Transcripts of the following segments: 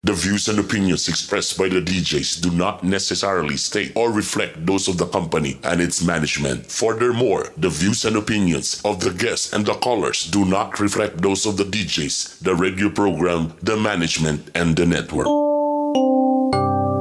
The views and opinions expressed by the DJs do not necessarily state or reflect those of the company and its management. Furthermore, the views and opinions of the guests and the callers do not reflect those of the DJs, the radio program, the management, and the network.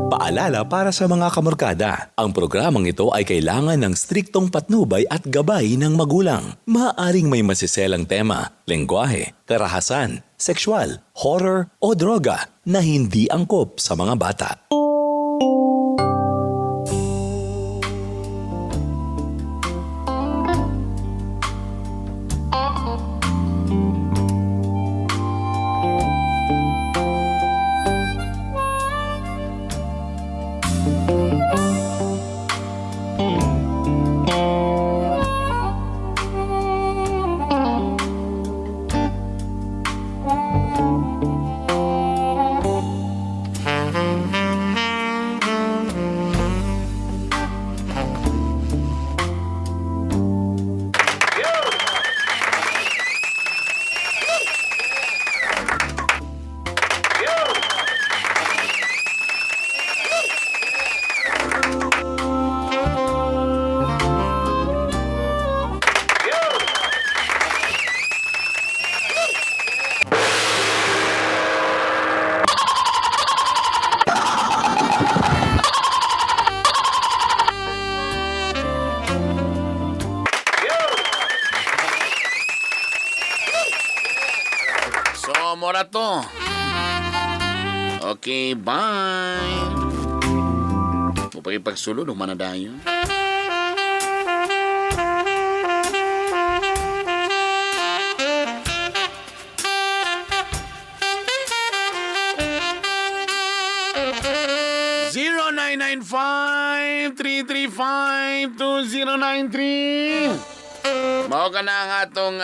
Paalala para sa mga kamorkada, ang programang ito ay kailangan ng striktong patnubay at gabay ng magulang. Maaaring may masiselang tema, lengguwahe, karahasan, sexual, horror o droga na hindi angkop sa mga bata. So, mora to. Okay, bye. Mupagipagsulod, humana dayon. 0995-335-2093. Mao ka na ang atong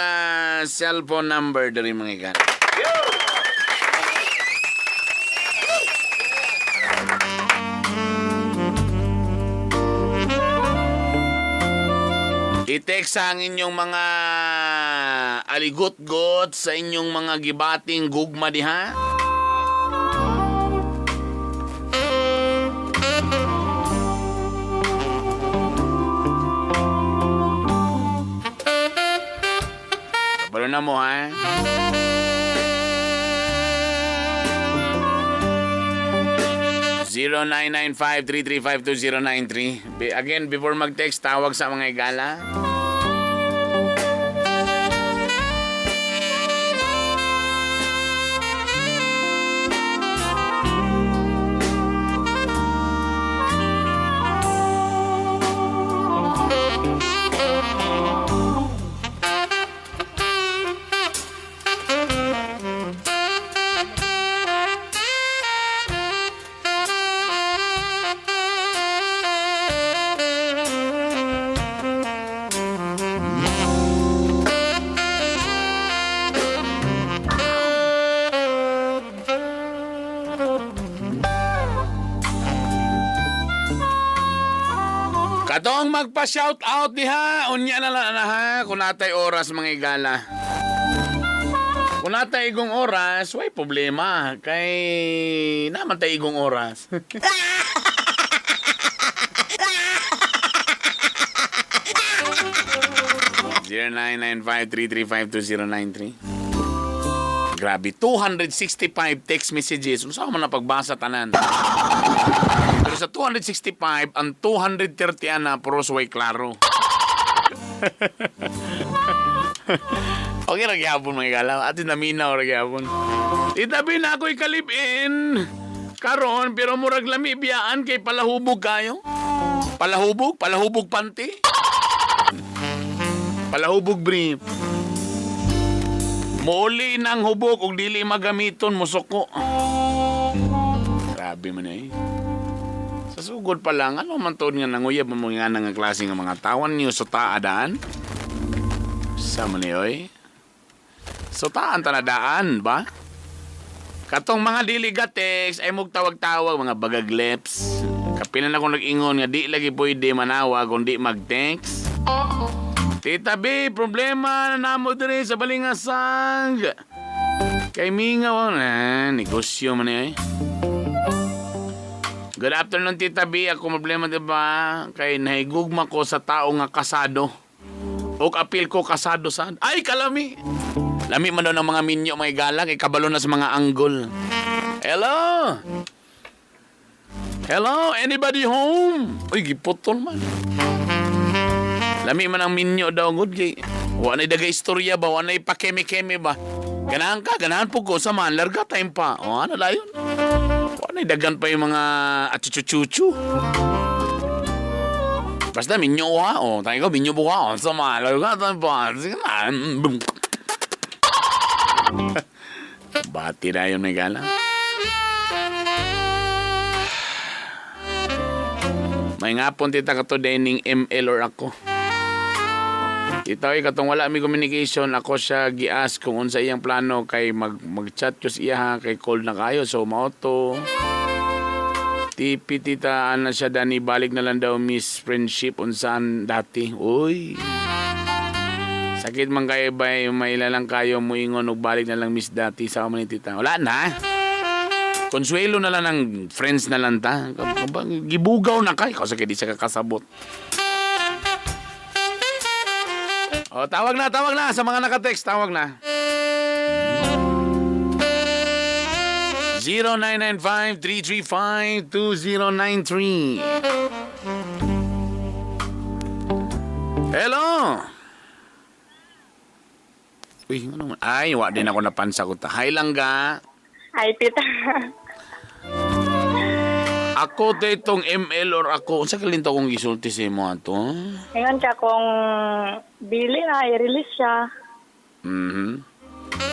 cellphone number diri, mga ikan. I-text ang inyong mga aligot-got sa inyong mga gibating gugma diha. Kabalo na mo, ha? 0995-335-2093. Again, before mag-text, tawag sa mga igala. Katong magpa-shout out diha, unya na lang na ha, kung natay oras, mga igala. Kung natay igong oras, way problema. Kay naman tay igong oras. 0995-335-2093. Grabe, 265 text messages. Unsa man na pagbasa tanan? Pero sa 265, ang 230 ana puros way klaro. Okay ra gyapon, mga galaw. Atin naminaw ra gyapon. Itabi na ako'y kalipin. Karon pero murag lami biyaan kay palahubog kayo. Palahubog, palahubog panty. Palahubog brief. Muuli ng hubog og dili magamiton musuko. Grabe man eh. Sa sugod pa lang, ano man tuod nga nanguyab mo nga nga klase nga mga tawan niyo sa taadaan? Sa man eh, oy. So taan tanadaan ba? Katong mga dili gatex ay mugtawag-tawag mga bagag lips. Kapilan ako nag-ingon nga di lagi pwede manawag kung di mag-text. Tita B, problema na namo diri sa Balingasang. Kay mingaw na, negosyo man eh. Good afternoon, Tita B. Ako problema, diba? Kay nahigugma ko sa tao nga kasado. Og apil ko kasado sa. Ay, kalami! Lami man daw ng mga minyo, may galang. Ikabalo na sa mga anggol. Hello! Hello? Anybody home? Uy, giputol man. Lami man ang minyo daw, good kay. Wa na'y daga istorya ba? Wa na'y pakeme-keme ba? Ganahan ka, ganahan po ko sa man. Larga time pa. O ano layon? Wa na'y dagan pa yung mga achuchuchuchu. Basta minyo ha. O, tayo ko, minyo po ka. O, sa man. Larga time pa. Sige na. Bati na yun, may gala. May nga pon tita ka to ning ML or ako. Tita oy, katong wala mi communication, ako siya giask kung unsa iyang plano kay mag-chat ko sa iya ha, kay call na kayo so mao to. TP tita ana siya dani balik na lang daw miss friendship unsaan dati. Uy. Sakit man kayo bay may lang kayo muingon og balik na lang miss dati sa ni tita. Wala na. Konsuelo na lang ng friends na lang ta. Gibugaw na kay kasi di siya kakasabot. O, tawag na sa mga naka-text, tawag na. 0995-335-2093. Hello! Uy, ano man? Ay, wa din ako napansa ko ta. Hi, langga. Hi, tita. Ako to itong ML or ako. Unsa kalinto akong gisulti sa imo ato? Ngayon ka kung bili na, i-release siya.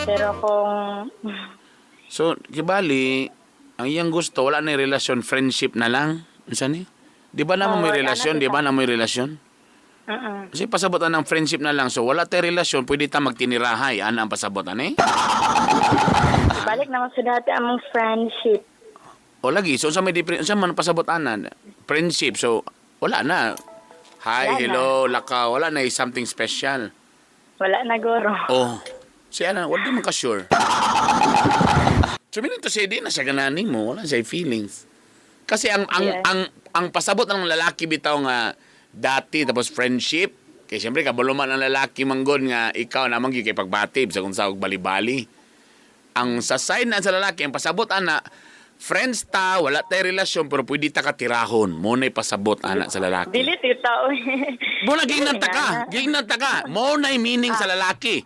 Pero kung So, kibali, ang iyang gusto, wala na yung relasyon, friendship na lang. Unsa ni? Di ba naman Oo, may wala na, relasyon? Di ba tita. na may relasyon? Mm-mm. Kasi pasabotan ng friendship na lang. So, wala tayo relasyon, pwede ta magtinirahay. Ana ang pasabotan eh? Balik naman sa dati among friendship. O lagi, so unsa may difference, unsa man pasabot ana? Friendship. So, wala na. Hi, Wala na. hello, lakaw, wala na eh, something special. Wala na guro. Oh. Siya na, wala man ka sure. So, meaning to say, di na siya gananin mo. Wala siya feelings. Kasi ang ang ang ang pasabot ng lalaki bitaw nga dati tapos friendship kay siyempre kabalo man ang lalaki manggod nga ikaw namang gyud kay pagbati sa kung sa og bali-bali. Ang sa sign na sa lalaki ang pasabot ana friends ta wala tay relasyon pero pwede ta katirahon mo na'y pasabot ana sa lalaki. Dili, tita. Uy. Mo na gingnan ta ka, Dili na. gingnan ta ka. Mo na meaning sa lalaki.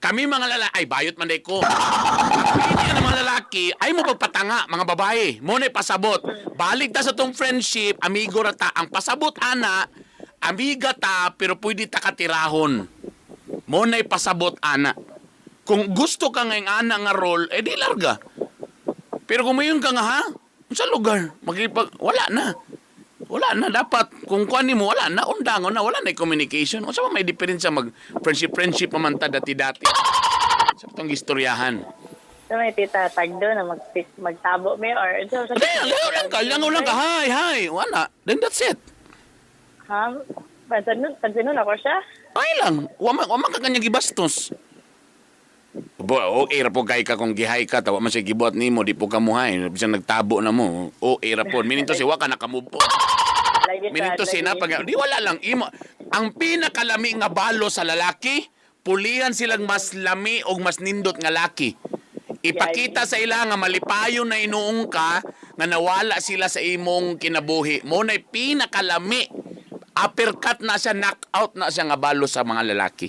Kami mga lalaki, ay bayot man day ko. Hindi ng mga lalaki, ay mo pagpatanga mga babae. Mo na pasabot. Balik ta sa tong friendship, amigo ra ta. Ang pasabot ana, amiga ta pero pwede ta katirahon. Mo na pasabot ana. Kung gusto ka ngayong ana nga role, eh di larga. Pero kung mayon ka nga ha, sa lugar, magipag, wala na. Wala na dapat kung kuan nimo wala na undangon na wala na communication. Unsa man may diferensya mag friendship friendship pa man ta dati-dati. Sa itong istoryahan. So, may tita, tagdo na magtabo mi or so, sa, Hindi, langaw lang ka, langaw lang ka. Hi, hi. Wala. Then that's it. Ha? Pansinon ako siya? Ay lang, wa man ka kanya gibastos. Bo, okay ra po kay ka kung gihay ka, tawa man siya gibuhat nimo, di po ka muhay. Bisan nagtabo na mo. Okay ra po. Meaning to say, wa ka nakamove on. Lagi Meaning to say lagi. na pag di wala lang imo ang pinakalami nga balo sa lalaki, pulihan silang mas lami og mas nindot nga laki. Ipakita sa ila nga malipayon na inuong ka nga nawala sila sa imong kinabuhi. Mo na'y pinakalami. Uppercut na siya, knockout na siya nga balo sa mga lalaki.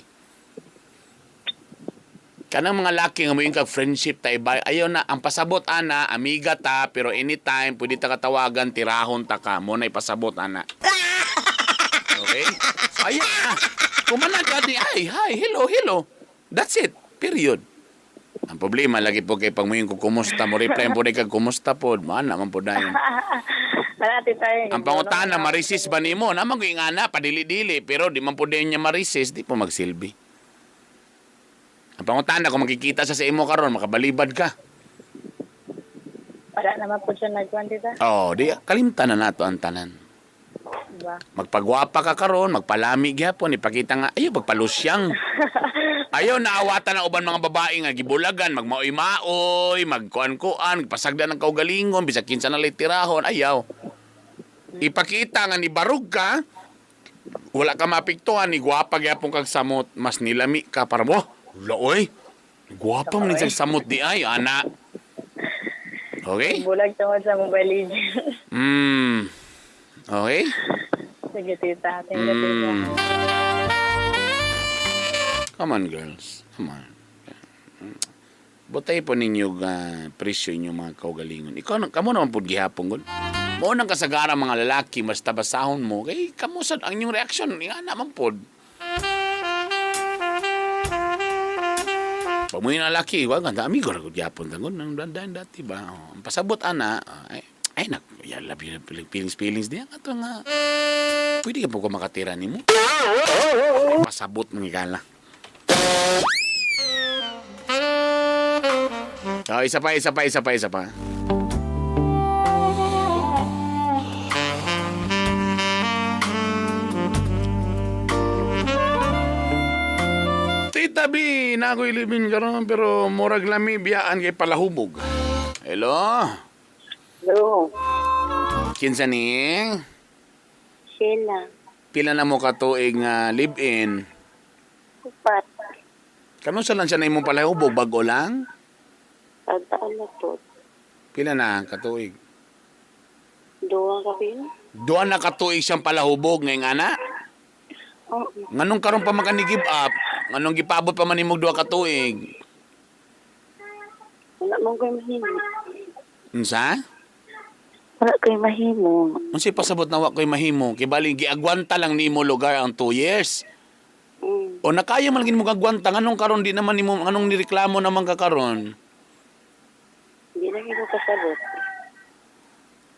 Kanang mga laki nga moingon kag friendship ta iba ayaw na ang pasabot ana amiga ta pero anytime pwede ta katawagan tirahon ta ka mo na ipasabot ana. Okay? So, ayan na. Kumana ka di ay hi hello hello. That's it. Period. Ang problema lagi po kay pag moingon ko kumusta mo reply po kag kumusta pod mana man pod dayon. Wala, tita. Eh. Ang pangutana marisis ba nimo? Naman ko ingana padili-dili pero di man po dayon niya marisis di po magsilbi. Ang pangutana kung makikita sa imo karon makabalibad ka. Wala naman po siya nagkuhan, tita. Oh, di kalimtan na nato ang tanan. Diba? Magpagwapa ka karon, magpalami gyapon, ipakita nga ayo pagpalusyang. Ayaw naawatan ang uban mga babae nga gibulagan, magmaoy-maoy, magkuan-kuan, pasagdan ng kaugalingon, bisag kinsa na tirahon, ayaw. Ipakita nga ni barug ka, wala ka maapektuhan, ni gwapa gyapon kag samot, mas nilami ka para mo. Wala oy. Gwapa man ni samot di ay, ana. Okay? Bulag tungod sa Mobile Legends. Okay? Sige, tita. Thank you, tita. Come on, girls. Come on. Butay po ninyo presyo inyong mga kaugalingon. Ikaw, kamo naman po gihapon, gud. Mao nang kasagara mga lalaki, mas tabasahon mo. Kay kamo sa ang inyong reaksyon, nga naman pod. Pag mo yung lalaki, wag ang amigo ra gud gihapon tangon nang dandan dati ba. Oh, ang pasabot ana, ay ay nak, ya labi na feelings feelings diya ato nga. Pwede ka po ko makatira nimo. Pasabot mga igala. Oh, isa pa, isa pa, isa pa, isa pa. Tita B, na ako'y libin karon pero murag lami biyaan kay palahubog. Hello? Hello. Kinsa ni? Sheila. Pila na mo katuig nga live-in? Upat. Kano sa lang siya na imong palahubog? Bago lang? Tagtaan na po. Pila na katuig? Duwa ka pino? Duha na katuig siyang palahubog ngayong ana? Oo. Nganong karon pa man ka ni give up? Nganong gipabot pa man nimog duha ka tuig? Wala man ko'y mahimo. Unsa? Wala ko'y mahimo. Unsay pasabot na wa ko'y mahimo? Kay bali giagwanta lang nimo lugar ang 2 years. O nakaya man gin mo agwanta, nganong karon di naman nimo, nganong nireklamo naman ka karon? Hindi na ko kasabot.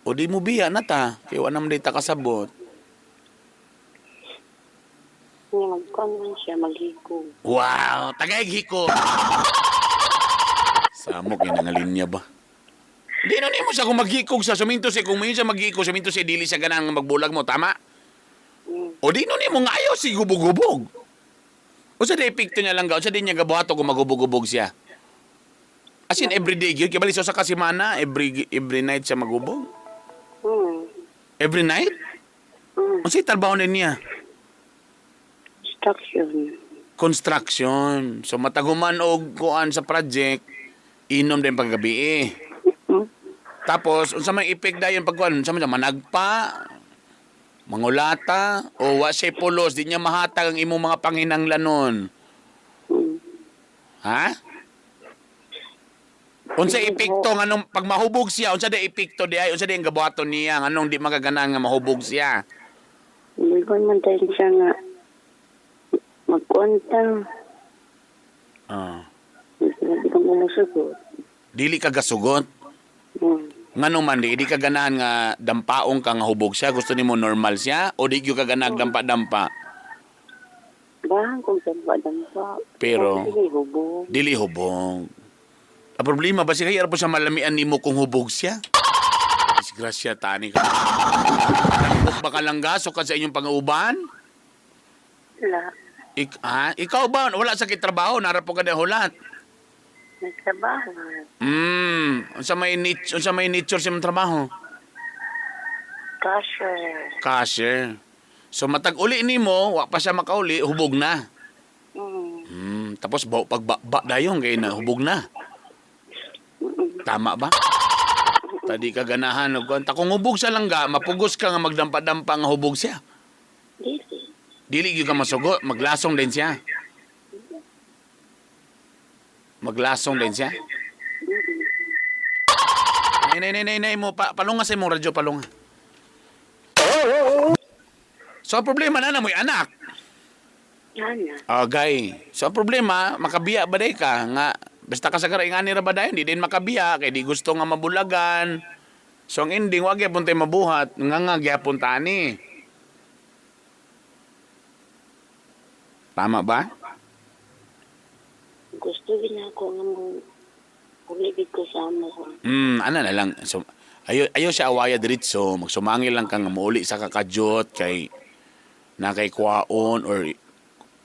O di mo biya na ta, kay wa naman di ta kasabot. Nga magkuhan man siya, maghigog. Wow, tagay hiko. Samok yun ang linya ba? Di na nimo siya kung maghikog sa suminto siya kung mayon siya maghikog suminto siya dili siya ganahan nga magbulag mo, tama? O di no nimo nga ayaw si gubog-gubog. O sa di epekto niya lang ga, o sa di niya gabuhato kung magubog-gubog siya. As in everyday gyud kay bali sa usa ka semana every night siya magubog. Every night? Unsay trabaho ni niya? Instruction. Construction. So mataguman og kuan sa project, inom din paggabi eh. Tapos unsa may effect dayon pag kuan, unsa man siya managpa, mangulata o wa siya pulos, di niya mahatag ang imong mga panginanglanon. Ha? Unsa epekto nganong pag mahubog siya, unsa di epekto di ay, unsa di ang gabuhaton niya nganong di makaganahan nga mahubog siya? Magkuhan man tayo siya nga magkuhan ta. Ah. Hindi kang umusugot. Dili ka gasugot. Ngano man di ka ganahan nga dampaong ka nga hubog siya, gusto nimo normal siya o di gyud ka ganahag dampa-dampa? Bahang kung dampa-dampa. Pero Sige, hubog. Dili hubog. Ang problema ba siya kaya po siya malamian nimo kung hubog siya? Disgrasya tani ka. Hubog ba ka lang gaso ka sa inyong pangauban? Wala. Ha? Ikaw ba wala sa kitrabaho nara po ka na hulat? Nagtrabaho. Unsa may nature sa imong trabaho? Cashier. Cashier. So matag uli nimo, wa pa siya makauli, hubog na. Tapos ba, pagbaba dayon kay na hubog na. Tama ba? Tadi ka ganahan og kuan. Ta kung hubog sa langga, mapugos ka nga magdampa-dampa nga hubog siya. Dili. Dili gyud ka masugo, maglasong din siya. Maglasong din siya. Nay, nay, nay, nay, nay mo, palunga sa imong radyo, palunga. So, ang problema na na mo'y anak. Ana. Okay. So, ang problema, makabiya ba day ka? Nga, basta ka sa ingani ra ba dayon, di din makabiya, kay di gusto nga mabulagan. So, ang ending, wag gyapon tayo mabuhat, nga nga gyapon tani. Tama ba? Gusto din ako nga mo ulibig ko sa amo ko. Ana na lang. So, ayo siya awaya diretso, magsumangil lang ka nga muuli sa kakadyot kay na kay kwaon or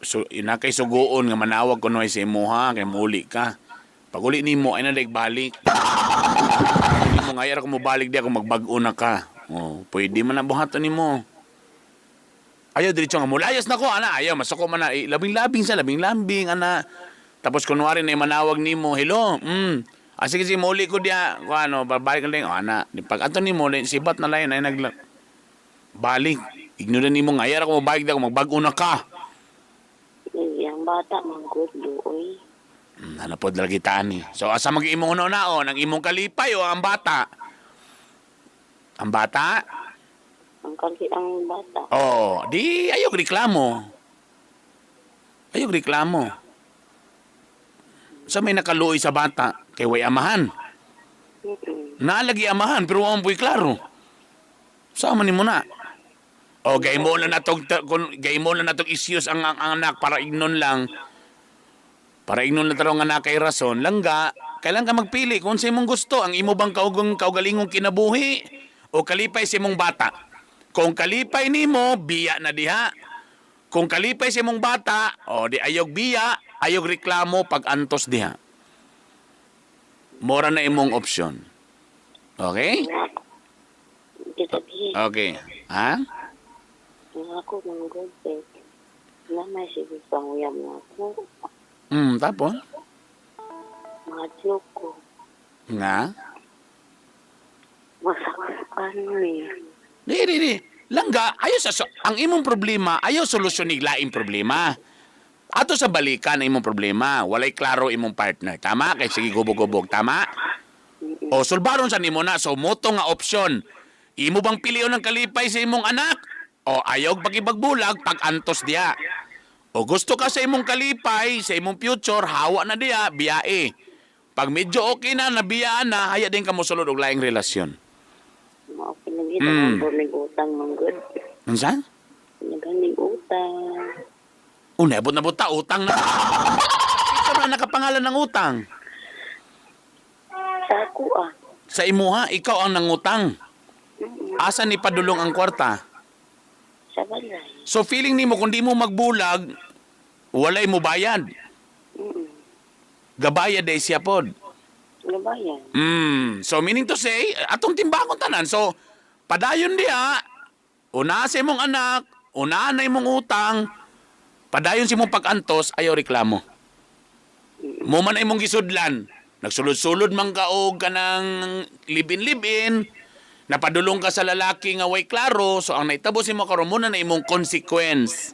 So, ina kay suguon nga manawag kuno ay sa imuha kay muuli ka. Pag uli nimo ay na balik. Hindi mo nga kung mobalik di ako magbag-o na ka. Oh, pwede man na buhaton nimo. Ayaw diretso nga mulayas na ko ana, ayaw masuko man na. Eh, labing-labing sa labing-labing ana. Tapos kunwari na manawag nimo, hello. Ah, sige, sige, muli ko diya. Kung ano, babalik na lang. Oh, ana. Di pag ato nimo, sibat na lain ay nagla balik. Ignore nimo nga ayaw ako mobalik di ako magbag-o na ka. Eh, ang bata manggod luoy. Ano po lagi tani. So asa mag imong una-unaon, ang imong kalipay o ang bata? Ang bata? Ang kali ang bata. Oh, di ayog reklamo. Ayog reklamo. Sa may nakaluoy sa bata, kay way amahan. Naalagi amahan pero wa man puy klaro. Sama nimo na. O gay mo na natong issues ang anak para ignon lang. Para ignon na tarong anak kay rason, langga, kailan ka magpili kung sa imong gusto, ang imo bang kaugong kaugalingong kinabuhi o kalipay sa imong bata. Kung kalipay nimo, biya na diha. Kung kalipay sa imong bata, o di ayog biya, ayog reklamo pag antos diha. Mora na imong opsyon. Okay? Nga ako. Kita bi. Okay. Ha? Nga ako manggod eh. Na may sige panguyab na ako. Tapos? Mga joke ko. Nga? Masaktan eh. Di, di, di. Langga, ayo sa ang imong problema, ayo solusyon ni laing problema. Ato sa balikan ang imong problema, walay klaro imong partner. Tama? Kay sige gubog-gubog, tama? O sulbaron sa nimo na so moto nga opsyon. Imo bang pilion ang kalipay sa imong anak? O ayaw pagibagbulag pag antos diya. O gusto ka sa imong kalipay, sa imong future, hawa na diya, biyae. Pag medyo okay na, nabiyaan na, haya din ka mosulod og laing relasyon. Mao pinagita mm. Utang manggod. Unsa? Naganing utang. Una, abot na buta, utang na. Ikaw na nakapangalan ng utang. Sa ako ah. Sa imuha, ikaw ang nangutang. Asa ni padulong ang kwarta? Sa balay. So feeling nimo kung di mo magbulag, walay mo bayad. Gabayad ay siya pod. Gabayan. So meaning to say, atong timbakon tanan. So padayon diha, una sa imong anak, una na imong utang, padayon sa imong pag-antos, ayaw reklamo. Mo man ay imong gisudlan. Nagsulod-sulod man ka og kanang libin-libin, napadulong ka sa lalaki nga way klaro, so ang naitabo sa imo karon mo na imong consequence.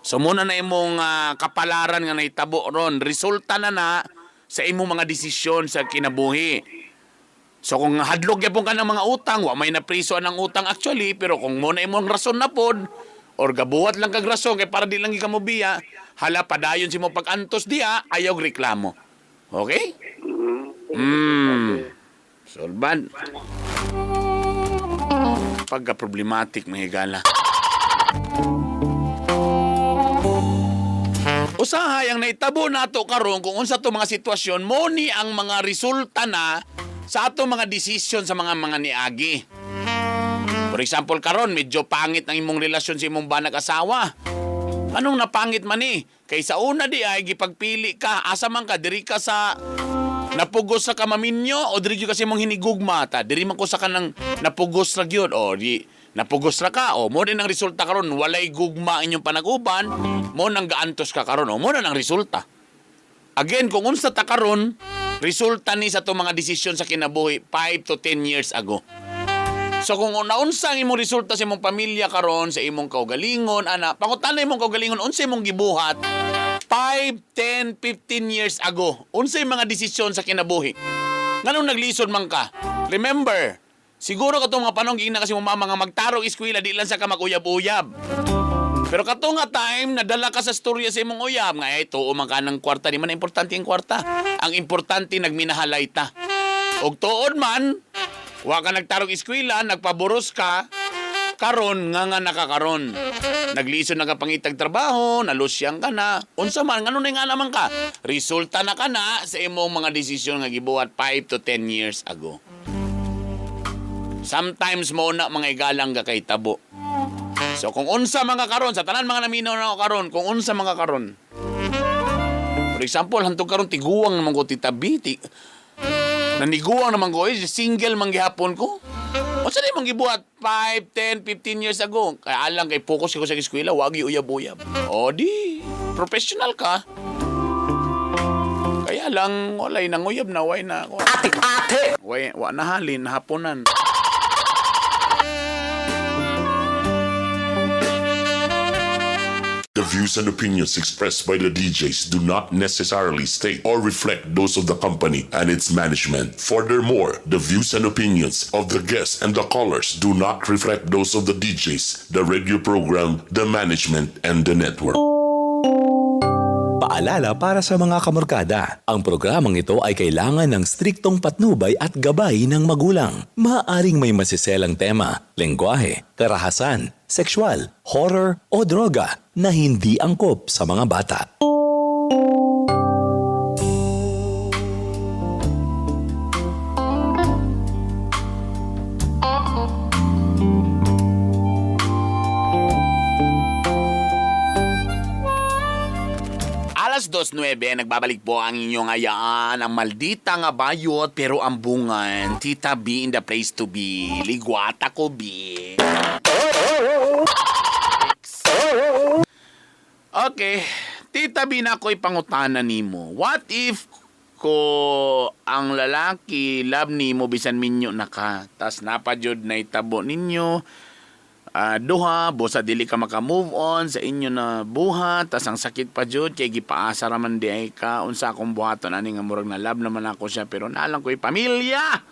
So muna na imong kapalaran nga nahitabo ron, resulta na na sa imong mga desisyon sa kinabuhi. So kung hadlok gyapon ka ng mga utang, wa may napriso ang utang actually, pero kung mo na imong rason na pod or gabuhat lang kag rason kay para di lang ka mobiya, hala padayon si mo pag-antos diha, ayaw reklamo. Okay? Solban. Pagka problematic mga higala. Usahay ang naitabo nato karon kung unsa to mga sitwasyon mo ni ang mga resulta na sa ato mga desisyon sa mga niagi. For example karon medyo pangit ang imong relasyon sa imong banag asawa. Anong napangit man ni? Kay sa una di ay gipagpili ka, asa man ka diri ka sa napugos sa kamaminyo o diri gyud kasi imong hinigugma ta diri man ko sa kanang napugos ra gyud o di napugos ra ka o mo din ang resulta karon walay gugma ang inyong panaguban mo nang gaantos ka karon o mo na ang resulta. Again, kung unsa ta karon, resulta ni sa itong mga desisyon sa kinabuhi 5 to 10 years ago. So kung naunsa ang imong resulta sa imong pamilya karon, sa imong kaugalingon, ana, pangutana imong kaugalingon unsa imong gibuhat 5, 10, 15 years ago. Unsa yung mga desisyon sa kinabuhi? Nganong naglisod man ka? Remember, siguro katong mga panong giingnan kasi mong mama nga magtarong eskwela di lang sa ka mag-uyab-uyab. Pero kato nga time, nadala ka sa storya sa imong uyab, nga ay tuo man ka ng kwarta, di man na importante ang kwarta. Ang importante, nagminahalay ta. Og tuod man, wa ka nagtarong eskwela, nagpaboros ka, karon nga nga nakakaron. Naglisod na ka pangitag trabaho, nalusyang ka na, unsa man, ngano na nga naman ka. Resulta na ka na sa imong mga desisyon nga gibuhat 5 to 10 years ago. Sometimes mo na mga igalang ga kay tabo. So kung unsa mga karon sa tanan mga naminaw na ako karon, kung unsa mga karon. For example, hantog karon tiguang naman ko Tita B, naniguang naman ko, eh, single man gihapon ko. Unsa di man gibuhat 5, 10, 15 years ago? Kaya alang kay focus ko sa eskwela, wag uyab-uyab. O di, professional ka. Kaya lang, walay nanguyab na, way na. Ate, ate! Way, wa na halin, haponan. The views and opinions expressed by the DJs do not necessarily state or reflect those of the company and its management. Furthermore, the views and opinions of the guests and the callers do not reflect those of the DJs, the radio program, the management, and the network. Paalala para sa mga kamorkada, ang programang ito ay kailangan ng striktong patnubay at gabay ng magulang. Maaaring may masiselang tema, lengguwahe, karahasan, sexual, horror o droga na hindi angkop sa mga bata. Alas 2:09, nagbabalik po ang inyong ayaan, ang maldita nga bayot pero ang bungan. Tita B in the place to be. Ligwata ko, B. Okay. Tita B na ako'y pangutana nimo. What if ko ang lalaki love nimo bisan minyo na ka, tas napadyod na itabo ninyo, duha busa dili ka maka-move on sa inyo na buhat, tas ang sakit pa jud kay gipaasa ra man di ay ka, unsa akong buhaton ani nga murag na love naman ako siya pero naalang ko'y pamilya.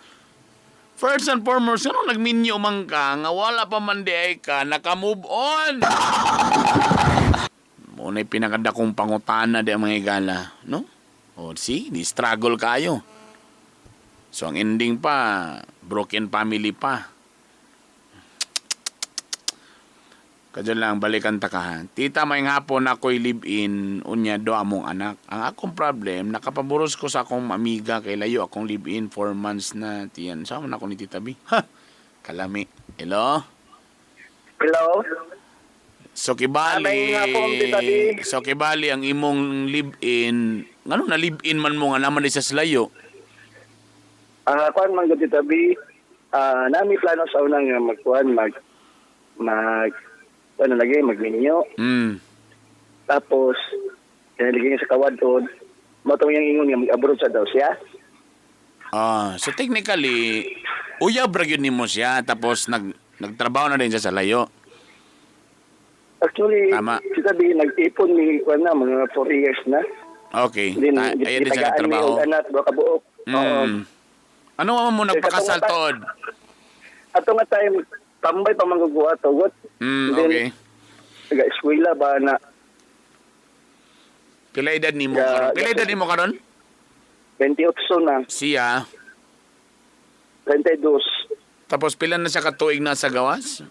First and foremost, ano nagminyo man ka nga wala pa man di ay ka naka-move on? Muna'y pinakadakong pangutana di ang mga higala, no? O see, di struggle kayo. So ang ending pa, broken family pa. Kadyo lang, balikan ta ka ha. Tita, may hapon ako'y live-in, unya do among anak. Ang akong problem, nakapaburos ko sa akong amiga kay layo akong live-in 4 months na tiyan. Sama na ako ni Tita B. Ha! Kalami. Hello? Hello? So kibali, May hapon, Tita B. so kibali ang imong live-in, ngano na live-in man mo nga naman di sa slayo? Ang akuan man gud, Tita B, nami plano sa unang nga magkuan mag mag ano lagi magminyo. Tapos kinaligay niya sa kawadod. Mao tong iyang ingon nga mag-abroad sa daw siya. Ah, so technically, uyab ra gyud nimo siya tapos nagtrabaho na din siya sa layo. Actually, Tama. Tita B, nag-ipon mi kuan na mga 4 years na. Okay. Then Ayan din siya gitagaan mi nagtrabaho. og anak duha ka buok. Oo. Ano mo nagpakasal Katong- tod? Ato nga time tambay pa manguguha tugot. Then, Okay. Naga-eskwela ba na Pila edad nimo Yeah, karon? Pila edad nimo karon? 28 na, Siya. 32. Tapos pila na siya katuig na sa gawas?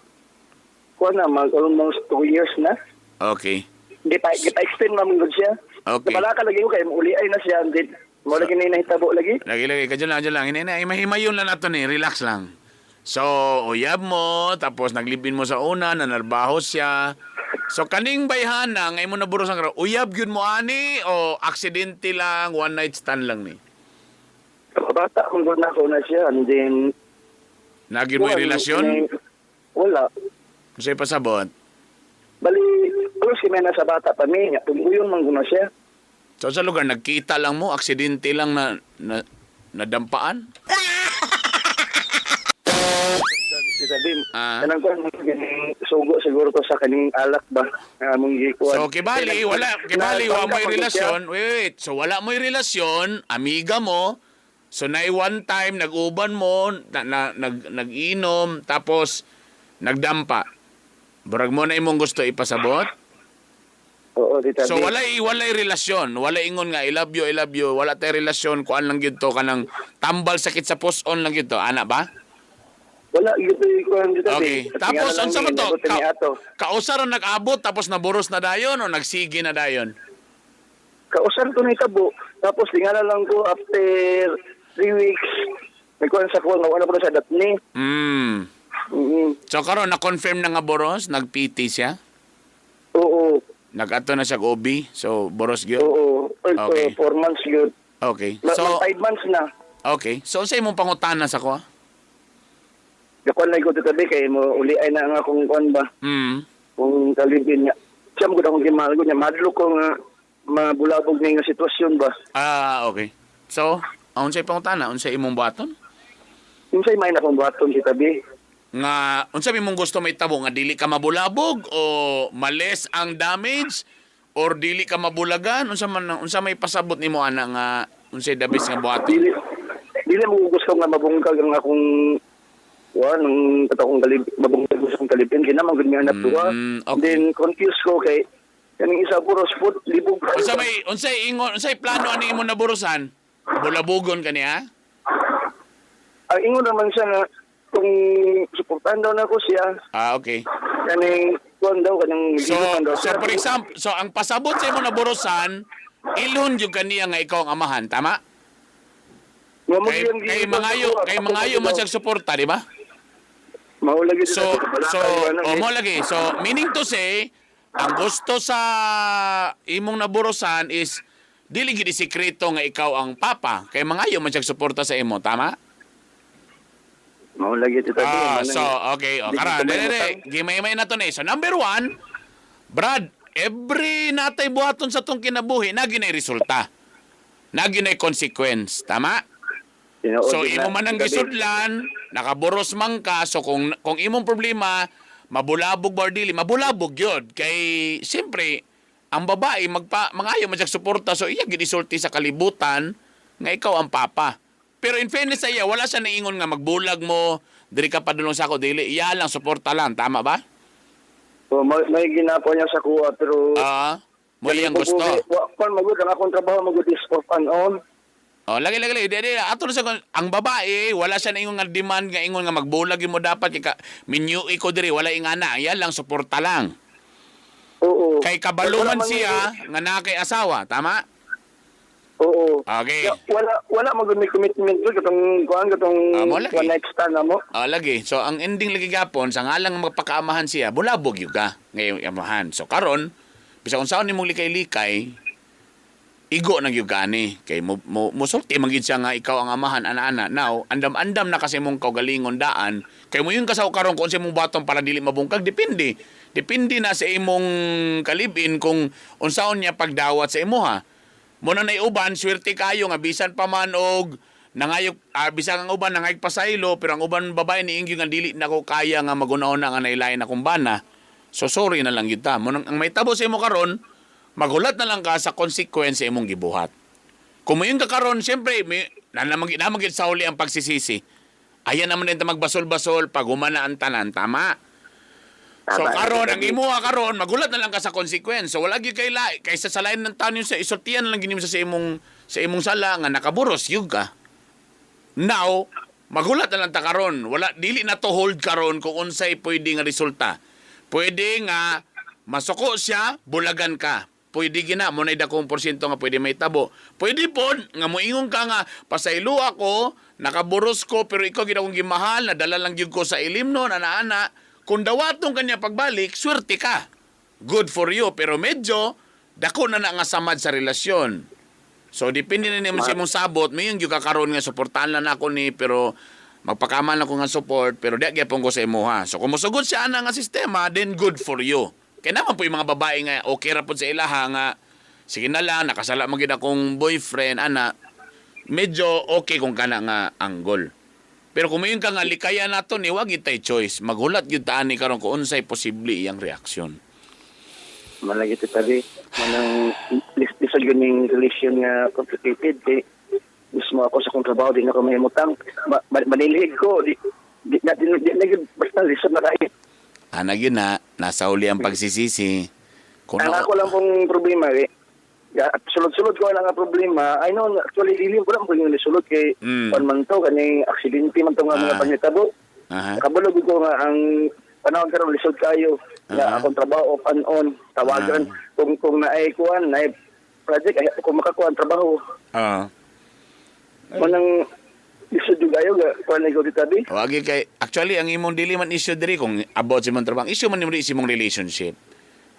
Kuan na mag almost 2 years na. Okay. Di pa di pa extend man gud siya. Okay. Nabala ka lagi ko kay muuli ay na siya din. Mo lagi na nahitabo lagi. Lagi lagi ka dyan lang, dyan lang. Hinay na, himayon lang nato ni, relax lang. So, uyab mo, tapos naglibin mo sa una, nanarbaho siya. So, kaning bayhana, ngayon mo naburos ang karo, uyab yun mo ani, o aksidente lang, one night stand lang ni? Bata kung gud na ko na siya and then Nagyun mo yung kuwan, relasyon? Wala. Kasi pasabot. Bali, close kami na sa bata pa mi. Tumuyon man gud na siya. So, sa lugar, nagkita lang mo, aksidente lang na nadampaan? Si sabi, Ah. kanang kuan ganing sugo siguro to sa kaning alak ba nga among gikuan. So, kibali, wala, kibali, wala mo'y relasyon. Wait, wait. So, wala mo'y relasyon, amiga mo. So, na one time, nag-uban mo, nag-inom, tapos, nagdampa. Burag mo na imong gusto ipasabot. Oo, Tita So, B. walay relasyon. Walay ingon nga, I love you, I love you. Wala tay relasyon, kuan lang gyud to, kanang tambal sakit sa post-on lang gyud to. Ana ba? Wala gyud kuan, Tita B. Okay. Tapos, unsa man to? Ka Kausa ra nag-abot, tapos naburos na dayon o nagsige na dayon? Kausan to na itabo. Tapos lingala lang ko after 3 weeks. Nagkuhan sa kuwan, wala ko na sa datni. So karon na-confirm na nga boros, nag-PT siya. Oo. Nag-ato na siya og OB. So boros gyud. Oo. Well, Okay. 4 months yun. Okay. So, So 5 months na. okay. So unsay imong pangutana sa ko? Gakuan lang ko, Tita B, kay mo uli ay na nga kung kuan ba. Kung kalibin niya. Siya mo gud akong gimahal ko niya. Madlo ko nga mabulabog niya nga sitwasyon ba. Ah, okay. So, unsay pangutana? Unsay imong buhaton? Unsay may na akong buhaton, Tita B? Nga unsa may imong gusto may tabo, nga dili ka mabulabog o males ang damage or dili ka mabulagan, unsa man unsa may pasabot nimo ana nga unsay the best nga buhaton? Dili dili mo gusto nga mabungkag ang akong kuan ang katong kalib mabungkag sa akong kalibin kay naman gud mi anak duha. Then confused ko kay kaning isa puros foot libog. Unsa may unsay ingon, unsay plano ani imong naburusan? Bulabugon kaniya? Ang ingon naman siya nga kung suportahan daw nako siya. Ah, okay. Kaning kuan daw, kaning So, gilukan daw so siya. for example, so ang pasabot sa imong naburusan, ilhon jud kaniya nga ikaw ang amahan, tama? Nga mo Kay giyang kay gilukan mangayo, ako, kay ako mangayo man daw. siyang suporta, di ba? Mao lagi So, sa so, ano, o mo lagi. So, meaning to say, ang gusto sa imong naburusan is dili gid sikreto nga ikaw ang papa kay mangayo man siyang suporta sa imo, tama? Mao lagi, Tita B. Ah, Manang- so okay, o Di karon, ko dili dili, mahimutang. gimaymay na to ni. So number one, Brad, every natay buhaton sa tong kinabuhi, nagi na resulta. Nagi na consequence, tama? Tinuod So din imo na, man ang Tita B. gisudlan, nakaboros man ka, so kung imong problema mabulabog ba or dili, mabulabog gyud kay siyempre ang babae magpa mangayo man siya suporta, so iya gid isulti sa kalibutan nga ikaw ang papa. Pero in fairness sa iya, wala siya naingon nga magbulag mo, diri ka padulong sa ako dili, iya lang suporta lang, tama ba? Oh, may ginapo niya sa kuha pero Ah, mo iyang gusto. Wa kon magud ang akong trabaho magud is off and on. Oh, lagi lagi lagi. Di, di, ato na sa ang babae, wala siya naingon nga demand nga ingon nga magbulag mo dapat kay ka minyo ko diri, wala ingana, iya lang suporta lang. Oo. Kay kabaluman Wala man siya nga naa kay asawa, tama? Oo. Okay. Ya, wala wala magud may commitment ko katong kuan katong Ah, mo lagi. one night stand na mo. Ah, lagi. So ang ending lagi gapon sa ngalang magpakaamahan siya, bulabog yun ka ngayong amahan. So karon, bisan unsaon nimong likay-likay, igo na gyud ka ani kay mo mo mosulti man gyud siya nga ikaw ang amahan ana-ana. Now, andam-andam na kasi mong kaugalingon daan kay mo yung kasaw karon kung unsa imong baton para dili mabungkag, depende depende na sa imong kalibin kung unsaon niya pagdawat sa imuha. Mo na uban swerte kayo nga bisan pa man og nangayok, bisan ang uban nangayok pasaylo, pero ang uban babae ni ingyo nga dili na ko kaya nga maguna-una nga nailain akong bana, so sorry na lang gyud ta mo. Nang ang may tabo sa imo karon, magulat na lang ka sa consequence sa imong gibuhat. Kung moingon ka karon, siyempre may nanamag namagid sa huli ang pagsisisi. Ayan naman din ta magbasol-basol pag humana ang tanan, tama? So Tama. karon ang imuha karon, magulat na lang ka sa consequence. So wala gyud kay la kaysa sa lain ng taon sa isultian na lang gini mo sa imong sala nga nakaburos yug ka. Now, magulat na lang ta karon. Wala dili na to hold karon kung unsay pwede nga resulta. Pwede nga masuko siya, bulagan ka. Pwede gina mo na dakong porsyento nga pwede may tabo. Pwede pod nga moingon ka nga pasaylo ako, nakaburos ko pero ikaw gid akong gimahal, nadala lang gyud ko sa ilim noon, ana-ana. Kung dawaton kanya pagbalik, swerte ka. Good for you, pero medyo dako na na nga samad sa relasyon. So depende na nimo sa imong sabot, may yung kakaroon nga suportahan lang ako ni pero magpakaman lang ko nga support pero di gyapon ko sa imuha. So kung mosugod siya ana nga sistema, then good for you. Kaya naman po yung mga babae nga okay ra pod sa ilaha nga sige na lang nakasala man gid akong boyfriend ana, medyo okay kung kana nga angle. Pero kung mayon ka nga likaya nato ni wag itay choice, maghulat gyud ta ani karon kung unsay posible iyang reaksyon. Malagi, Tita B. Manang lisod yun yung relation nga complicated kay mismo ako sa akong trabaho di na ko mahimutang. Manilhig ko di di na di, di, di, basta lisod na kayo. Ana gyud na nasa uli ang pagsisisi. Kung Ang ako lang pong problema eh. Ya, sulod-sulod ko lang ang problema. I know, actually, dili ko lang po yung sulod kay kuan man to, kaning aksidente man to nga mga panghitabo. Kabalo gud ko nga ang panahon karon lisod kayo. Nga akong trabaho off and on, tawagan kung naay kuan, naay project ay kung makakuan trabaho. Manang lisod jud kayo ga kuan ko ditabi. Wagi kay Actually, ang imong dili man issue diri kung about sa imong trabaho, ang issue man nimo diri sa imong relationship.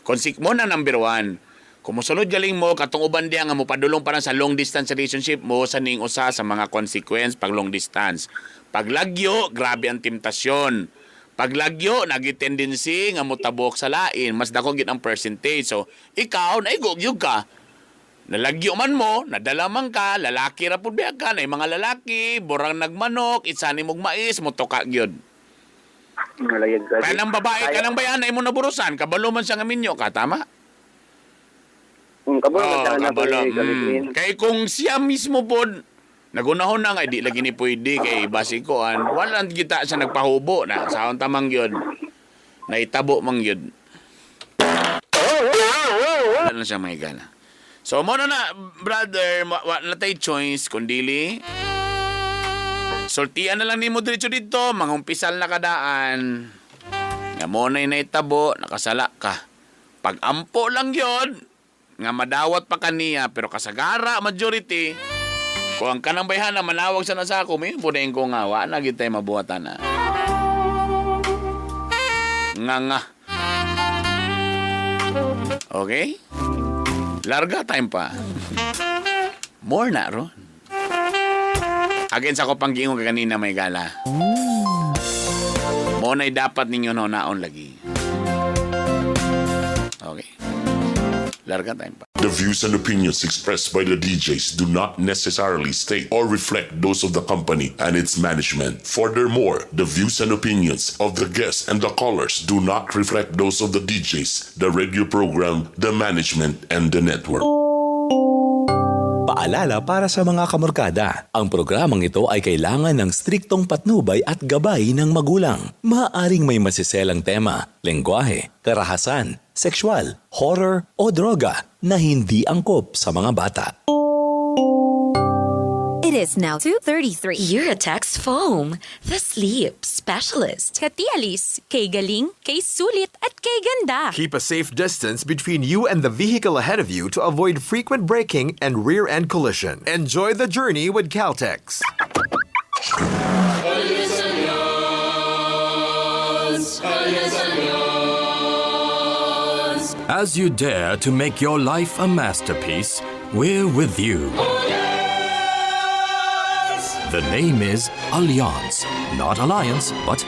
Kung mo na number one, kung mosunod galing mo, katong uban diya nga mopadulong pa lang sa long distance relationship mo sa ning usa sa mga consequence pag long distance. Paglagyo, grabe ang temptasyon. Paglagyo, nagi tendency nga motabok sa lain, mas dako gid ang percentage. So, ikaw, naigo gyud ka. Nalagyo man mo, nadala man ka, lalaki ra pud biya ka, na mga lalaki, borang nagmanok, itsani mog mais, motoka gyud. Malayag ka. Kanang babae, kanang bayan na imo naburusan, kabalo man siya nga minyo ka, tama? Kabalo Oo, man siya na kabalo. gamitin. Kay kung siya mismo pod nagunahon na nga di lagi ni pwede kay basikoan, wala kita siya nagpahubo na saon tamang yun. Naitabo mang yun. Wala na siya may gana. So mo na na brother, wa na tay choice kundili sultian na lang nimo diretso dito, mangumpisal na kadaan. Nga mo na'y naitabo, nakasala ka. Pag ampo lang yon, nga madawat pa kaniya, pero kasagara, majority, kung ang kanang bayhana, manawag sa nasa ako, may punayin ko nga, wa na gid tayo mabuhatan na. Nga nga. Okay? Larga time pa. More na ron. Again sa ko panggiingon kanina may gala. Mo na'y dapat ninyo naon lagi. Okay. Larga time pa. The views and opinions expressed by the DJs do not necessarily state or reflect those of the company and its management. Furthermore, the views and opinions of the guests and the callers do not reflect those of the DJs, the radio program, the management, and the network. Paalala para sa mga kamorkada, ang programang ito ay kailangan ng striktong patnubay at gabay ng magulang. Maaaring may masiselang tema, lengguwahe, karahasan, sexual, horror o droga na hindi angkop sa mga bata. It is now 2:33. Uratex Foam, the sleep specialist. Kati Alice, kay galing, kay sulit at kay ganda. Keep a safe distance between you and the vehicle ahead of you to avoid frequent braking and rear end collision. Enjoy the journey with Caltex. As you dare to make your life a masterpiece, we're with you. The name is Allianz. Not Alliance, but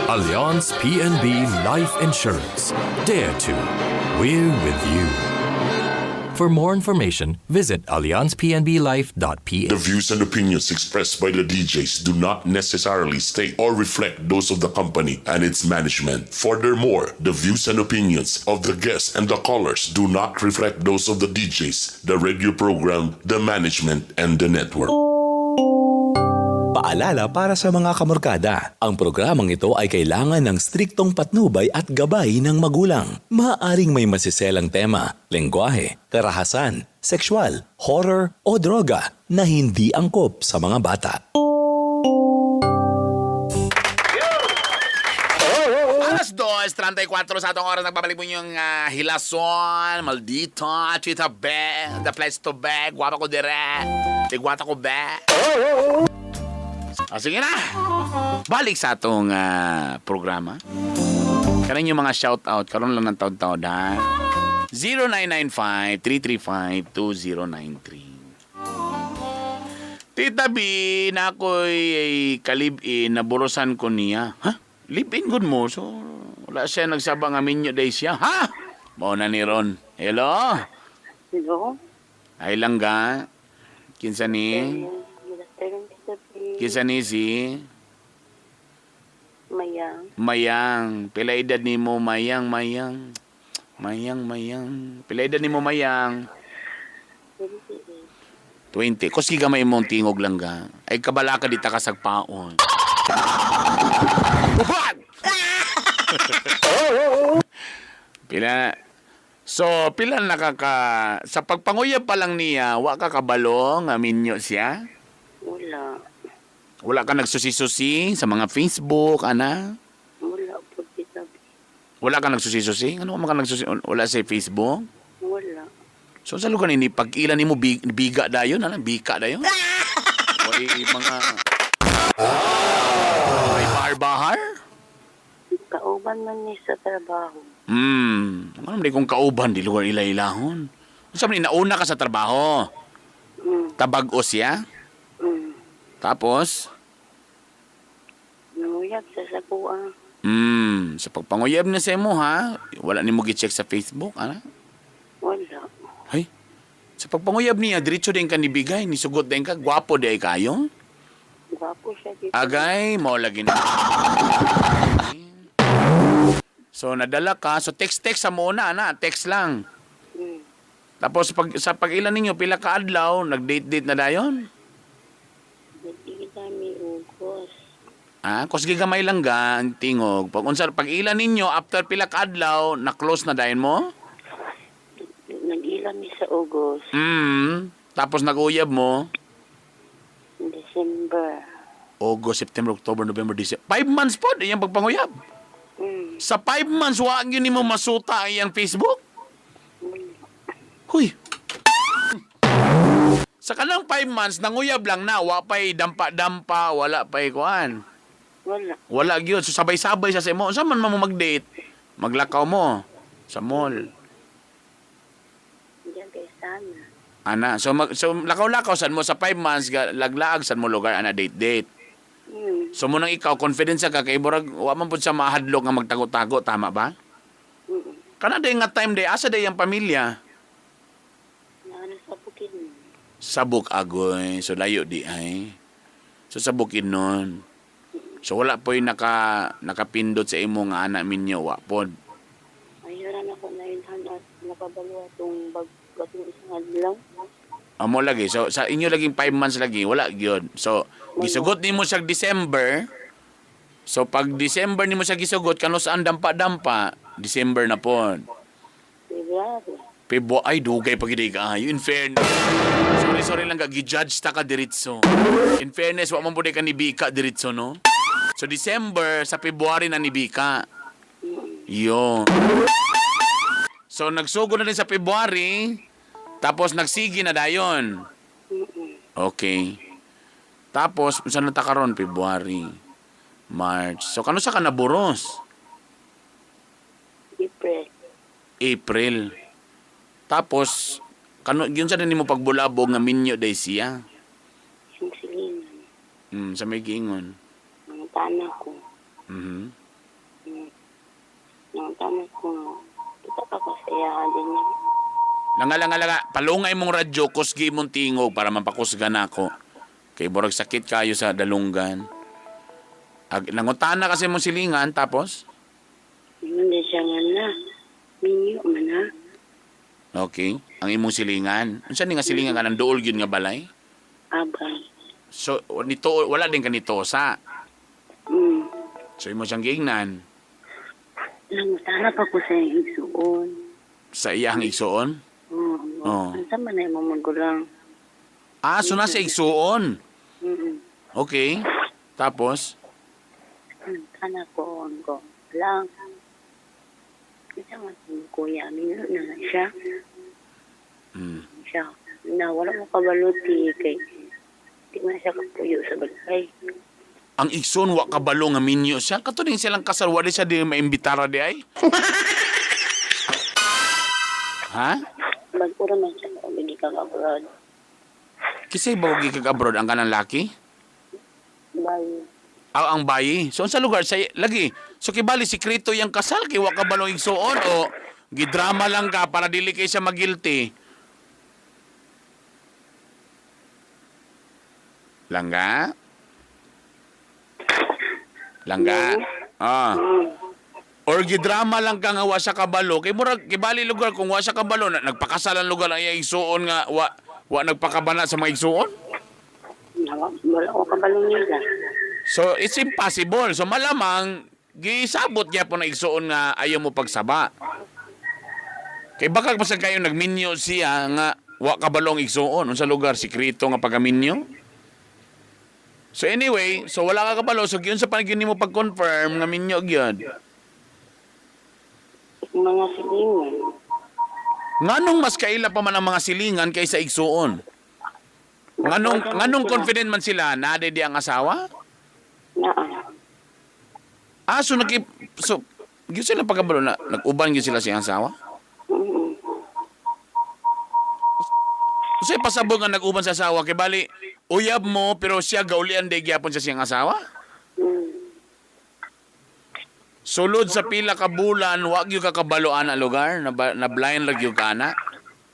Allianz PNB Life Insurance. Dare to. We're with you. For more information, visit allianzpnblife.ph. The views and opinions expressed by the DJs do not necessarily state or reflect those of the company and its management. Furthermore, the views and opinions of the guests and the callers do not reflect those of the DJs, the radio program, the management, and the network. Paalala para sa mga kamorkada, ang programang ito ay kailangan ng striktong patnubay at gabay ng magulang. Maaaring may masiselang tema, lengguwahe, karahasan, sexual, horror o droga na hindi angkop sa mga bata. Alas 2:34 sa atong oras, nagbabalik po yung Hilason, Maldito, Tita Be, the place to be, guwapa ko dire, tigwata ko be. Ah, sige na. Balik sa atong programa. Karon yung mga shoutout, karon lang ng taon-taon ha. 0995-335-2093. Tita B, na ako'y kalib-in, naburusan ko niya. Ha? Live-in good mo? So, wala siya nagsaba nga minyo day siya. Ha? Mao na ni Ron. Hello? Hello? Ay lang ga. Kinsa ni? Good afternoon, Tita B. Kinsa ni si? Mayang. Mayang. Pila edad ni mo, Mayang, Mayang. Mayang, Mayang. Pila edad ni mo, Mayang? 28. 20. Kuski gamay mong tingog lang ga. Ay kabala ka dita ka sagpaon. What? Pila. So, pila nakaka sa pagpanguyab pa lang niya, wa ka kabalo nga minyo siya? Wala. Wala ka nagsusi-susi sa mga Facebook, ana? Wala po, Tita B. Wala ka nagsusi-susi? Ano ka nagsusi? Wala sa Facebook? Wala. So sa lugar ni pag ila nimo biga dayon, ana bika dayon. Way mga Kauban man ni sa trabaho. Ano man kung kauban di lugar ila-ilahon. Unsa man ni nauna ka sa trabaho? Tabag-o siya? Tapos, Nanguyab sa sakuan. Sa pagpanguyab na sa imo ha, wala nimo gi-check sa Facebook, ana? Wala. Hay. Sa pagpanguyab niya, diretso din ka nibigay, nisugot din ka, gwapo di ay kayo. Gwapo siya dito. Agay, mao lagi na. So nadala ka, so text-text sa muna ana, text lang. Tapos pag sa pag-ilan ninyo pila ka adlaw, nag-date-date na dayon? Hindi kami ugos. Ah, kusgi gamay lang ga ang tingog. Pag unsa pag ilan ninyo after pila ka adlaw, na close na dayon mo? Nag-ila mi sa ugos. Tapos nag-uyab mo. December. August, September, October, November, December. 5 months po, iyang pagpanguyab. Sa 5 months, wa gyud nimo masuta ang iyang Facebook? Huy. Sa kanang 5 months, nanguyab lang na, wa pa'y dampa-dampa, wala pa'y kuan. Wala. Wala gyud. So sabay-sabay sa imo. Unsa man mo mag-date? Maglakaw mo sa mall. Diyan kay sana. Ana, so so lakaw-lakaw sad mo sa 5 months laglaag sad mo lugar ana date date. So mo nang ikaw confidence ka kay murag wa man pud sa mahadlok nga magtago-tago, tama ba? Kana day nga time day asa day ang pamilya? Naano sa bukid. Sabok agoy. So layo di ay. So sa bukid nun. So wala po'y nakapindot sa imo nga anak minyo wa pod. Ayaw na ako na ilhan at nakabalo atong bag atong isang adlaw. Amo lagi. So sa inyo laging 5 months lagi wala gyud. So gisugot nimo siya December. So pag December nimo siya gisugot kano saan dampa-dampa, December na pod. February. February ay dugay pa gid kaayo. In fairness. Sorry, sorry lang ka gi-judge ta ka diretso. In fairness, wa man pud ka nibika diretso, no? So December sa February na nibika. Yo. So nagsugo na din sa February, tapos nagsige na dayon. Okay. Tapos unsa na ta karon February, March. So kano sa ka naburos? April. April. Tapos kano gyud sa nimo pagbulabog nga minyo day siya. Yung silingan. Sa may giingon. Mga tana ko. Mga tana ko. Kita pa ko sa iya din niya. Langa langa langa, palungay mong radyo kusgi mong tingog para mapakusgan ako. Kay borag sakit kayo sa dalunggan. Ag, nangutana kasi mong silingan tapos Hindi siya nga na. Minyo man ha. Okay, ang imong silingan. Unsa ni nga silingan ka nang duol gyud nga balay? Abay. So nito wala din kanito sa. So imo siyang giingnan Nangutana pa ko sa iyang igsuon. Sa iyang igsuon. Oo. Oo. Ang sama na imong magulang. Ah, so nasa igsuon. Okay. Tapos Nangutana ko ang ko. Lang. Isa nga si kuya, minyo na na siya. Siya. Na wala mo kabaluti kay di man siya kapuyo sa balay. Ang igsoon wa kabalo nga minyo siya. Kato din silang kasal wa di siya di maimbitara di ay. Ha? Bagura man siya kung hindi ka abroad. Kisay ba og kag abroad ang kanang laki? Bye. Aw, ang bayi. So unsa lugar sa lagi? So kibali sikreto yang kasal kay wa kabalo igsuon o gidrama lang ka para dili kay siya magilty. Langga? Langga? Ah. Or gidrama lang ka nga wa siya kabalo kay murag kibali lugar kung wa siya kabalo na, nagpakasal ang lugar ang iyang igsuon nga wa wa nagpakabana sa mga igsuon. Wala ko kabalo nila. So it's impossible. So malamang gisabot niya po na igsuon nga ayaw mo pagsaba. Kay baka pa sa kayo nagminyo siya nga wa kabalong igsuon unsa lugar sikreto nga pagaminyo. So anyway, so wala ka kabalo so giun sa panagin nimo pag-confirm nga minyo gyud. Mga silingan. Nganong mas kaila pa man ang mga silingan kaysa igsuon? Nganong nganong confident man sila na di ang asawa? Naa. Ah, so naki so Gyud sila pagkabalo na nag-uban gyud sila sa iyang asawa? Mm. Unsay pasabot nga nag-uban sa asawa kay bali uyab mo pero siya gaulian di gyapon sa siyang asawa? Mm. Sulod sa pila ka bulan, wa gyud ka kabalo ana lugar, na, na blind ra gyud ka ana.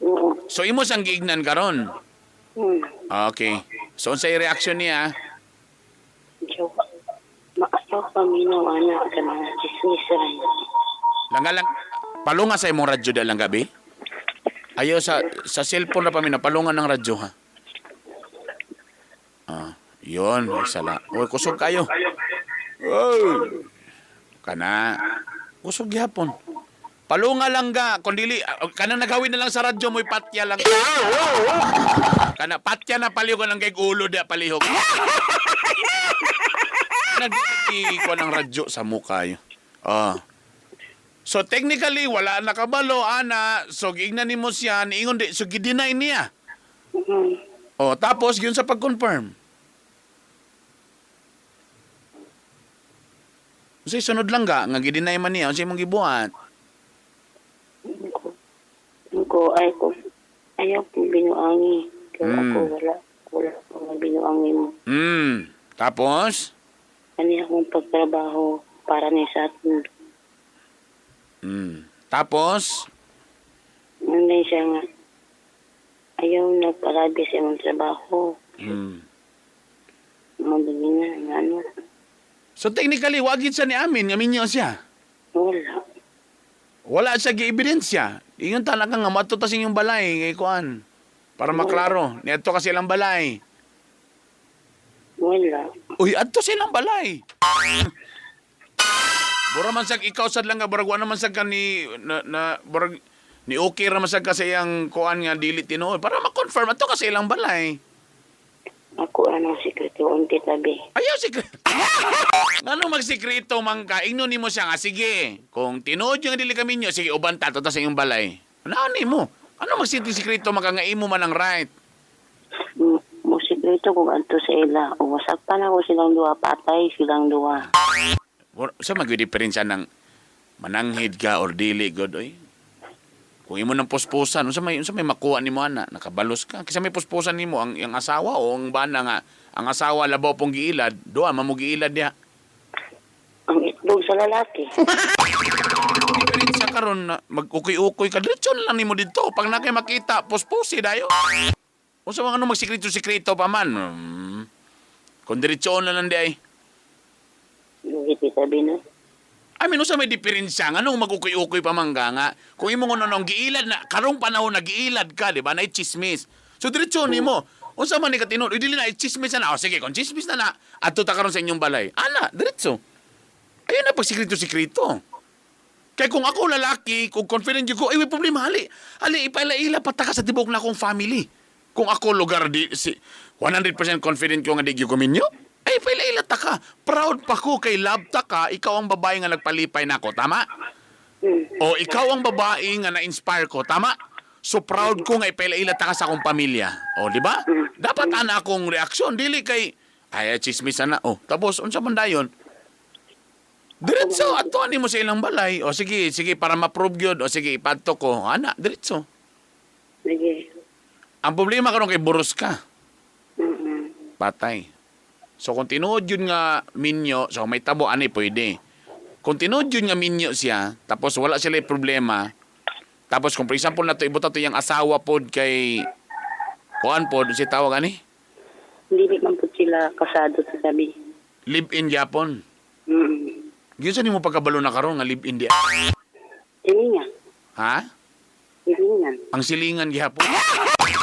Oo. So imo sang giignan karon. Mm. Okay. So unsay reaction niya? Joke. Maayaw paminaw ana ka na chismis ra. Langga lang palunga sa imong radyo da lang gabi. Ayaw sa cellphone na paminaw, palunga ng radyo ha. Ah, yun, ay sala. Uy, kusog kayo. Uy. Kana. Kusog gyapon. Palunga lang ga, kung dili, kanang nagawin na lang sa radyo mo'y patya lang. Kana patya na palihog ng kay ulo da palihog. Nag ko ng radyo sa mukha yun. Ah. So technically wala na kabalo ana, so giingnan nimo siya niingon di so gi-deny niya. Mm. Oh, tapos yun sa pag-confirm. Unsay sunod lang ga nga gi-deny man niya unsay imong gibuhat? Ko ay ko ayaw kong binuangi. Kaya ako wala wala akong binuangi mo. Tapos Ani akong pagtrabaho para ni sa atin. Tapos Nanday siya nga ayaw nagparabi sa imong trabaho. Madali na nga ano. So technically wagid siya ni amin nga minyo siya. Wala. Wala siya gi-ebidensya. Ingon ta na ka nga mato ta sa inyong balay kay kuan. Para maklaro, niadto kasi ilang balay. Wala. Uy, adto sa ilang balay. Bura man sag ikaw sad lang nga burag wa naman sad ka ni na, na burag ni okay ra man sad ka sa iyang kuan nga dili tinuod para ma-confirm adto ka sa ilang balay. Ako anong sikreto unti tabi. Ayaw sikreto. Ngano magsikreto man ka, ingnon nimo siya nga sige. Kung tinuod yung dili kami nyo, sige uban ta to sa iyong balay. Ano nimo? Ano magsikreto man ka nga imo man ang right? Mo sikreto kung adto sa ila. O wasak pa na ko silang duha patay silang duha. Sa mag diferensya ng mananghid ka or dili god oy. Kung imo nang puspusan, unsa may makuha nimo ana, nakabalos ka. Kaysa may puspusan nimo ang iyang asawa o ang bana nga ang asawa labaw pong giilad, duha man mo giilad diha. Ang itlog sa lalaki. Diferensya karon na mag-ukoy-ukoy ka diretso na lang nimo didto. Pag na kay makita, puspusi dayo. Unsa man ano magsikreto-sikreto pa man. Kung diretso na lang di ay. Lugi tabi na. I mean, unsa may diferensya nga nung mag-ukoy-ukoy pa man ka nga. Kung imo ngono nung giilad na karong panahon na giilad ka, di ba? Na chismis. So diretso nimo. Unsa man ni katinud? Uy, dili na chismis na na. O sige, kung chismis na na, adto ta karon sa inyong balay. Ana, diretso. Ayun na pag sikreto-sikreto. Kaya kung ako lalaki, kung confident yun ko, ay, may problema, hali. Hali, ipaila-ila pa ta ka sa tibok na akong family. Kung ako lugar di, si, 100% confident ko nga di gyud ko minyo, ay, ipaila-ila ta ka. Proud pa ko kay love ta ka, ikaw ang babae nga nagpalipay nako, tama? O ikaw ang babae nga na-inspire ko, tama? So proud ko nga ipaila-ila ta ka sa akong pamilya. O, di ba? Dapat ana akong reaksyon, dili kay, ay, chismis na. O, tapos, unsa man dayon? Diretso, ato ani mo sa ilang balay. O sige, sige, para ma-prove yun. O sige, ipadto ko. Ana, diretso. Sige. Ang problema karon kay buros ka. Mm-mm. Patay. So kung tinuod yun nga minyo, so may tabo ani pwede. Kung tinuod yun nga minyo siya, tapos wala sila problema, tapos kung for example na to ibuta to yung asawa pod kay kuan pod si tawag ani? Hindi man po sila kasado sa tabi. Live in Japon. Mm. Gyud sa nimo pagkabalo na karon nga live in di. Silingan. Ha? Silingan. Ang silingan gihapon. Ay,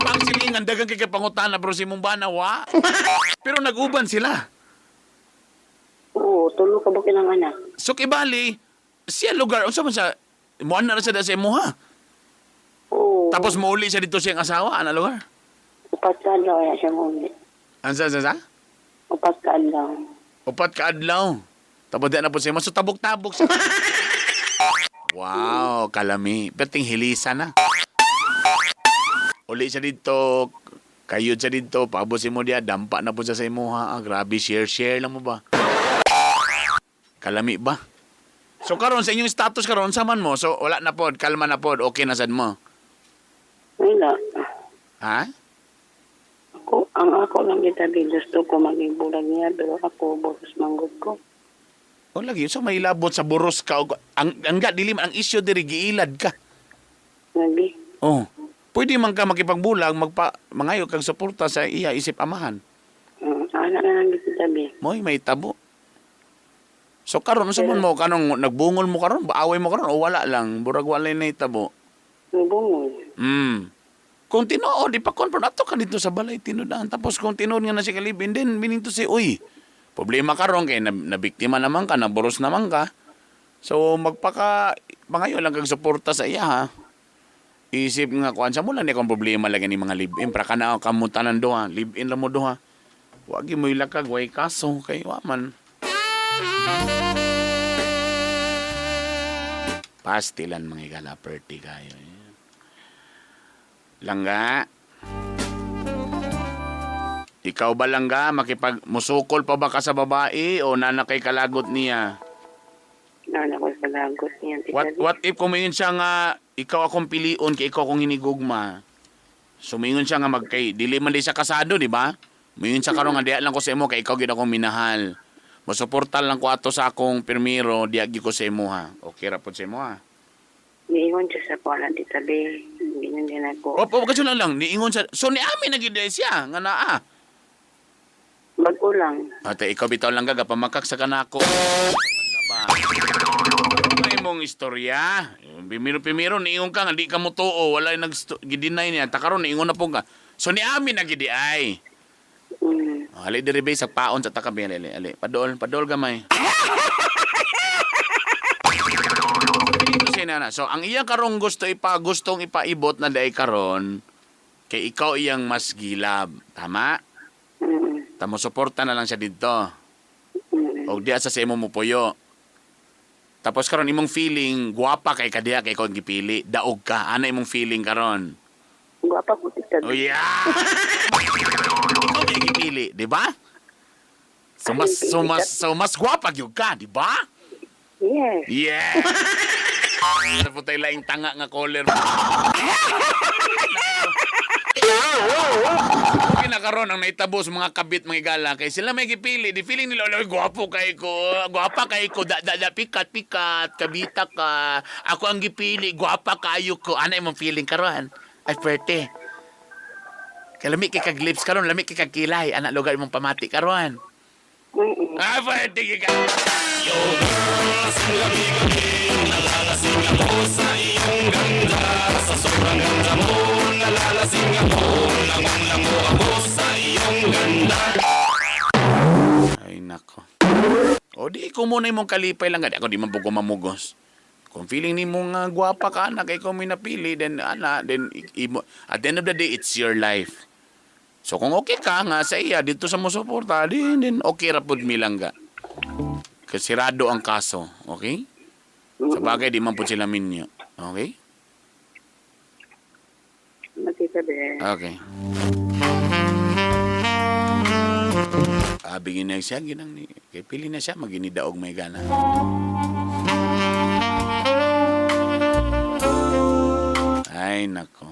pa ang silingan daghang kay pangutana pero si mong bana wa. Pero nag-uban sila. Oo, tulo ka ba kinang anak? So kibali siya lugar unsa man siya muan na ra siya sa imuha. Oo. Tapos muuli siya dito siyang asawa ana lugar. Upat ka adlaw kaya siya mauli. Ansa sa sa? Upat ka adlaw. Upat ka adlaw. Tapos di na po siya. So tabok-tabok siya. Wow, kalami. Perting hilisa na. Uli siya dito. Kayod siya dito. Paabot si mo diya. Dampa na po siya sa imuha. Ah, grabe, share-share lang mo ba? Kalami ba? So karon sa inyong status karon sa man mo, so wala na pod, kalma na pod, okay na sad mo. Wala. Ha? Ako, ang ako lang itabi, gusto ko maging bulag niya, pero ako, boros manggod ko. O lagi so may labot sa buros ka og ang ga dili man ang issue diri giilad ka. Lagi. Oh. Pwede man ka makipagbulag, magpa mangayo kag suporta sa iya isip amahan. Ana na lang itabi. Moy may tabo. So karon unsa man mo kanong nagbungol mo karon, baaway mo karon o wala lang, burag wala na itabo. Nagbungol. Kung tinuod, ipa-confirm ato ka dito sa balay tinudan. Tapos kung tinuod nga na si Kalibin, then meaning to say, uy, problema karon kay nabiktima naman ka, naboros naman ka. So magpaka mangayo lang kag suporta sa iya ha. Isip nga kuan sa mo lang ni akong problema lagi ni mga live-in para kana kamo tanan duha, live-in lang mo duha. Wag mo ilakag way kaso kay wa man. Pastilan mga igala perti kayo. Eh. Langga. Ikaw ba langga makipag musukol pa ba ka sa babae o nanakay kalagot niya? Nana ko sa lagot niya. What if kumingon siya nga ikaw akong pilion kay ikaw akong hinigugma? Sumingon siya nga magkay dili man di siya kasado, di ba? Muingon siya karon nga diha lang ko sa imo kay ikaw gid akong minahal. Mosuporta lang ko ato sa akong pirmiro, diha gyud ko sa imo ha. Okay ra pod sa imo ha. Niingon siya sa kuwan, Tita B. Ganyan din ako. Opo, kasi lang lang niingon siya. So ni amin na gid siya nga naa. Bago lang. Ate, ikaw bitaw lang gaga pamakak sa kanako. May mong istorya. Pimiro-pimiro, niingon ka nga, di ka mo tuo, wala nag gideny niya. Takaron, niingon na po ka. So ni amin na gidi ay. Oh, ali diri bay sa paon sa takabi ali ali. Ali. Padol, padol gamay. Sinana. So ang iya karong gusto ipa gustong ipaibot na day karon kay ikaw iyang mas gilab. Tama? Tamo suporta na lang siya didto. Og diya sa imo mo puyo. Tapos karon imong feeling gwapa kay kadiha kay ikaw ang gipili. Daog ka. Ana imong feeling karon. Gwapa ko, Tita B. Oh yeah. Ikaw kay gipili, di ba? So mas gwapa gyud ka, di ba? Yes. Yeah. Ano po tayo laing tanga nga caller. Pinakaroon ang naitabo sa mga kabit mga igala kay sila may gipili di feeling nila oy gwapo kay ko, gwapa kay ko, da, da, da, pikat pikat kabita ka, ako ang gipili, gwapa kayo ko, ana imong feeling karon ay perte kay lami kay kag lips karon, lami kay kag kilay, ana lugar imong pamati karon. Ah, perte kay ka. Nalalasing ako sa iyong ganda. Sa sobrang ganda mo, nalalasing ako. Lango-lango ako sa iyong ganda. Ay, nako. O di ko muna imong kalipay lang. Gani. Ako di man po ko mamugos. Kung feeling nimo nga gwapa ka anak, ikaw may napili, then ana, then imo, at the end of the day, it's your life. So kung okay ka nga sa iya, dito sa mo suporta, din okay ra pud mi lang ga. Kasirado ang kaso, okay? Sa bagay, di man po sila minyo. Okay? Tita B. Okay. Abi gina siya ginang ni kay pili na siya maginidaog may gana. Ay nako.